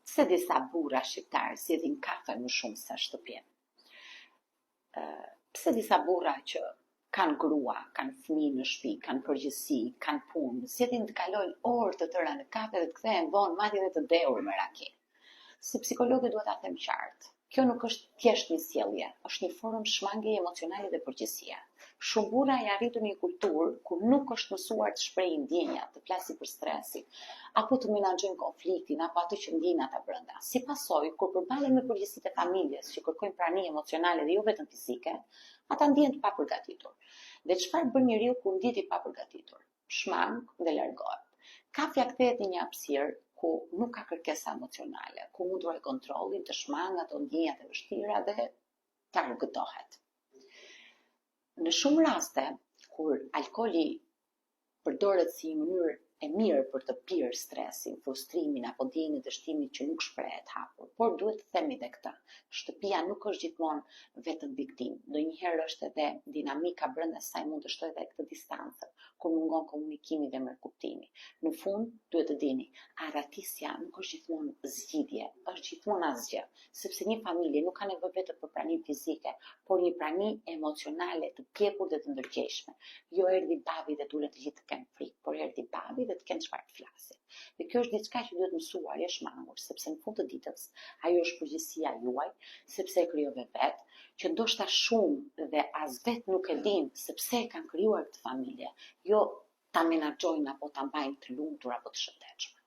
Pse disa burra shqiptarë zgjedhin kafen më shumë se shtëpinë? Pse disa burra që kanë grua, kanë fëmijë në shtëpi, kanë përgjegjësi, kanë punë, zgjedhin të kalojnë orë të tëra në kafe dhe të kthehen vonë, madje edhe të dehur me raki. Si psikologe duhet ta them qartë. Kjo nuk është thjesht një sjellje, është një formë shmangjeje emocionale dhe përgjegjësie. Shumë burra janë rritur në një kulturë ku nuk është mësuar të shprehin ndjenjat, të flasin për stresin, apo të menaxhojnë konfliktin apo atë që ndjejnë ata brenda. Si pasojë, kur përballen me përgjegjësitë e familjes që kërkojnë prani emocionale dhe jo vetëm fizike, ata ndihen të papërgatitur. Dhe çfarë bën njeriu kur ndihet i papërgatitur? Shmang dhe largohet. Kafja kthehet në një hapësirë ku nuk ka kërkesa emocionale, ku mund të ruajë kontrollin, të shmang ato ndjenjat e vështira dhe të argëtohet. Në shumë raste, kur alkooli përdoret si një mënyrë e mirë për të pirë stresin, frustrimin apo ndjenjën e dështimit që nuk shprehet hapur. Por duhet të themi dhe këtë. Shtëpia nuk është gjithmonë vetëm viktimë. Ndonjëherë është edhe dinamika brenda saj mund të shtojë edhe këtë distancë, kur mungon komunikimi dhe mirëkuptimi. Në fund, duhet të dini, arratisja nuk është gjithmonë zgjidhje, është gjithmonë asgjë, sepse një familje nuk ka nevojë vetëm për prani fizike, por një prani emocionale të pjekur dhe të ndërgjegjshme. Jo erdhi babi dhe të ulen të gjithë të kenë frikë, por erdhi babi dhe të kenë çfarë të flasin. Dhe kjo është diçka që duhet mësuar, jo shmangur, sepse në fund të ditës ajo është përgjegjësia juaj, sepse e krijove vetë, që ndoshta shumë dhe as vetë nuk e dinë se pse e kanë krijuar këtë familje, jo ta menaxhojnë apo ta mbajnë të lumtur apo të shëndetshme.